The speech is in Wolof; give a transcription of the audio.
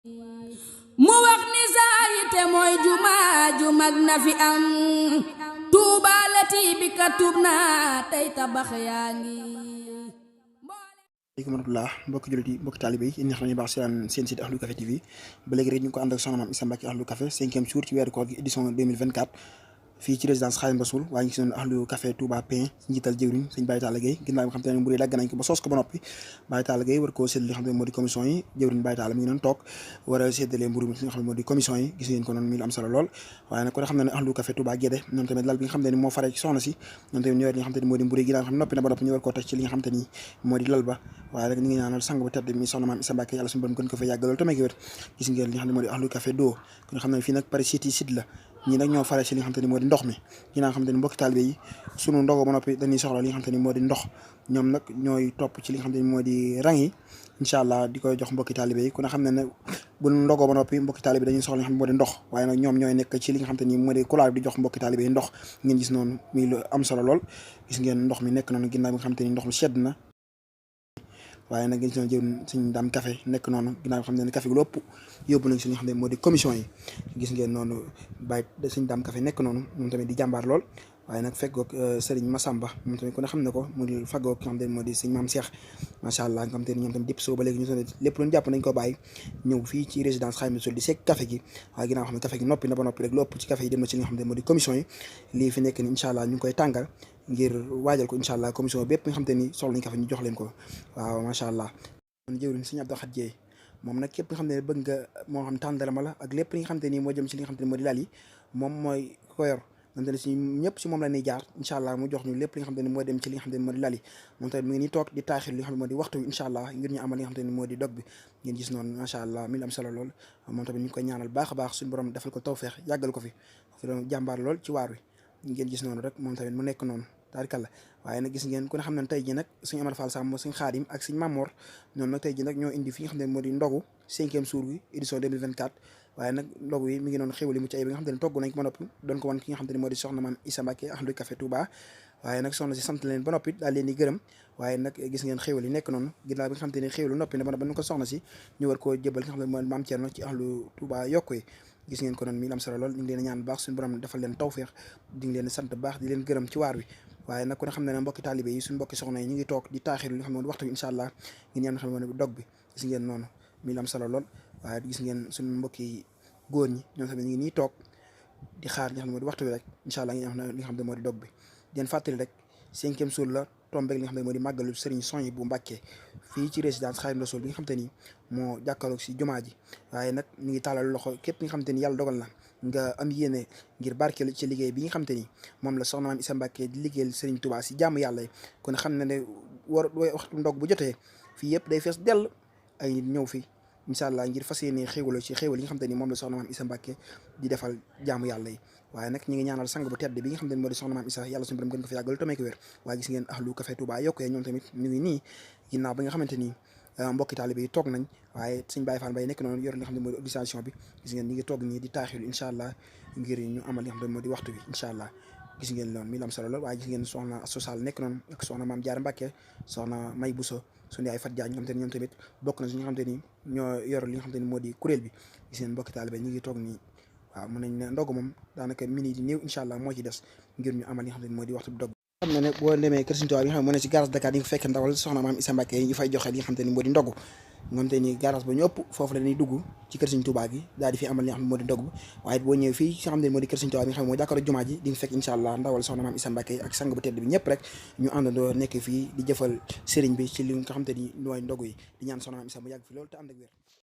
mu wax ni saa yite mooy jumaa ju mag na fi am tuubaalati bi ka tuub naa tey tabax yaa ngi. Assalamualaikum warahmatullah mbokki jullit yi mbokki taalibe yi yéen ñi xam ne baax seen site Ahlu Café TV ba léegi rek ñu ko ànd ak soxna Maam Issa Mbacké Ahlu Café 5e jour ci weeru koor gi édition 2024 fii ci résidence Khadim Rasoul waaye ngi gis noonu Ahlu Café Touba Pain ci njiital jëwriñ sëñ Baye Talla Gueye ginnaaw bi nga xam te ne mbir yi dagg nañ ko ba soos ko ba noppi Baye Talla Gueye war koo séddale li xam ne moo di commission yi jëwriñ Baye Talla mi ngi noonu toog war a séddale mburu mi li nga xam ne moo di commission yi gis ngeen ko noonu mi am solo lool waaye nag ko xam ne Ahlu Café Touba Guédé ñoom tamit lal bi nga xam ne moo faree ci soxna si ñoom tamit ñëwet li nga xam te ne moo di mburu yi ginnaaw xam noppi na ba noppi ñu war koo teg ci li nga xam te ni moo di lal ba waaye rek ñu ngi ñaanal sang bu tedd mi soxna Maam Issa Mbacké yàlla suñu borom gën ko fa yàggal lool tamit wér gis ngeen li nga xam ne moo di Ahlu Café doo ko xam ne fii nag Paris City site la ñii nag ñoo faree ci li nga xam te ni moo di ndox mi ñi nga xam te ni mbokki taalibe yi sunu ndogo ba noppi dañuy soxla li nga xam te ni moo di ndox ñoom nag ñooy topp ci li nga xam te ni moo di rang yi incha allah di koy jox mbokki taalibe yi ku ne xam ne ne bu ndogo ba noppi mbokki taalibe dañuy soxla li nga xam ne moo di ndox waaye nag ñoom ñooy nekk ci li nga xam te ni moo di couloir bi di jox mbokki taalibe yi ndox ngeen gis noonu muy lu am solo lool gis ngeen ndox mi nekk noonu ginnaaw bi nga xam te ni ndox mi sedd na waaye nag gis nañu jëw suñ daam café nekk noonu ginnaaw xam ne café gu lépp yóbbu nañ si li nga xam ne moo di commission yi gis ngeen noonu bàyyi suñ daam café nekk noonu moom tamit di jàmbaar lool waaye nag feggoog Serigne Massamba moom tamit ku ne xam ne ko mu di faggoog nga xam ne moo di sëñ Maam Cheikh macha allah nga xam te ne ñoom tamit dipp soo ba léegi ñu tamit lépp luñu jàpp nañ ko bàyyi ñëw fii ci résidence Khadim Rasoul di sekk café gi waaye ginnaaw xam ne café gi noppi na ba noppi rek lu ëpp ci café yi dem na ci li nga xam ne moo di commission yi lii fi nekk ni incha allah ñu ngi koy tàngal ngir waajal ko incha allah commission bépp nga xam te ni soxla nañ café ñu jox leen ko waaw macha allah kon jëwriñ sëñ Abdou Khat Dieye moom nag képp nga xam ne bëgg nga moo xam tàndarama la ak lépp li nga xam te ni moo jëm ci li nga xam te ni moo di lal yi moom mooy ko yor nante ne si ñëpp si moom la ñuy jaar incha allah mu jox ñu lépp li nga xam te ni moo dem ci li nga xam te ni moo di lal yi moom tamit mu ngi nii toog di taaxir li nga xam ne moo di waxtu bi incha allah ngir ñu amal li nga xam te ni moo di dog bi ngeen gis noonu macha allah mi am solo lool moom tamit ñu ngi koy ñaanal baax a baax suñu borom defal ko tawfeex yàggal ko fi jàmbaar lool ci waar wi ngeen gis noonu rek moom tamit mu nekk noonu taarikàlla waaye nag gis ngeen ku ne xam ne tey ji nag suñu Amar Fall Samb suñu Xaadim ak suñu Mamor ñoom nag tey ji nag ñoo indi fi nga xam ne moo di ndogu 5e jour bi édition 2024 waaye nag ndogu yi mi ngi noonu xéwali mu ci ay bi nga xam ne togg nañ ko ba noppi doon ko wan ki nga xam ne moo di soxna Maam Issa Mbacké Ahlu Café Touba waaye nag soxna si sant leen ba noppi daal leen di gërëm waaye nag gis ngeen xéwal yi nekk noonu ginnaaw bi nga xam te ne xéwalu noppi na ba nu ko soxna si ñu war koo jëbal ki nga xam ne moo Maam Thierno ci Ahlu Touba yokku yi gis ngeen ko noonu mi am solo lool ñu ngi leen ñaan baax suñu borom defal leen tawfeex di ngi leen sant baax di leen gërëm ci waar wi waaye nag ku ne xam ne ne mbokki taalibe yi suñu mbokki soxna yi ñu ngi toog di taaxir li nga xam ne waxtu bi incha allah ngeen ñaan xam ne dog bi gis ngeen noonu mi am solo lool waaye gis ngeen suñu mbokki góor ñi ñoom tamit ñu ngi nii toog di xaar li nga xam ne moo di waxtu bi rek incha allah ngeen xam li nga xam ne moo di dog bi di leen fàttali rek 5e jour la tombeeg li nga xam ne moo di màggalu Serigne Soñ bu Mbàkke fii ci résidence Khadim Rasoul bi nga xam te ni moo jàkkaarloog si jumaa ji waaye nag mi ngi tàllal loxo képp nga xam te ni yàlla dogal na nga am yéene ngir barkeelu ci liggéey bi nga xam te ni moom la soxna Maam Issa Mbacké di liggéeyal Serigne Touba si jàmm yàlla yi kon xam ne ne waxtu ndog bu jotee fii yëpp day fees dell ay nit ñëw fi incha allah ngir fas yéene xéwalo ci xéwal yi nga xam te ni moom la soxna Maam Issa Mbacké di defal jaamu yàlla yi waaye nag ñi ngi ñaanal sang bu tedd bi nga xam te ni moo di soxna Maam Issa yàlla suñu borom gën ko fi yàggal tamay ko wér waaye gis ngeen Ahlu Café Touba yokkee ñoom tamit ñu ngi nii ginnaaw ba nga xamante ni mbokki taalibe yi toog nañ waaye suñ Baye Fall Mbaye nekk noonu yor li nga xam ne moo di organisation bi gis ngeen ñi ngi toog nii di taaxilu incha allah ngir ñu amal li nga xam ne moo di waxtu bi incha allah gis ngeen loolu mi am solo lool waaye gis ngeen soxna social nekk noonu ak soxna Maam Jaara Mbacké soxna May Bousso suñu yaay Fat Jaañ ñoom tamit ñoom tamit bokk na si ñi nga xam te ni ñoo yor li nga xam te ni moo di kuréel bi gis ngeen mbokki taalibe ñi ngi toog nii waaw mën nañ ne ndogu moom daanaka minute yi néew incha allah moo ci des ngir ñu amal li nga xam ne moo di waxtu bi dog xam ne ne boo demee kër Serigne Touba bi nga xam ne moo ne si garage Dakar yi nga fekk ndawal soxna Maam Issa Mbacké yi ñu fay joxe li nga xam te ni moo di ndogu nga xam te ni garage ba ñu ëpp foofu la ñuy dugg ci kër Serigne Touba gi daal di fi amal li nga xam ne moo di ndogu waaye boo ñëwee fii nga xam ne moo di kër Serigne Touba bi nga xam ne moo jàkkaarloo jumaa ji di nga fekk incha allah ndawal soxna Maam Issa Mbacké ak sang bu tedd bi ñëpp rek ñu àndandoo nekk fii di jëfal Serigne bi ci li nga xam te ni mooy ndogu yi di ñaan soxna Maam Issa mu yàgg fi loolu te ànd ak wér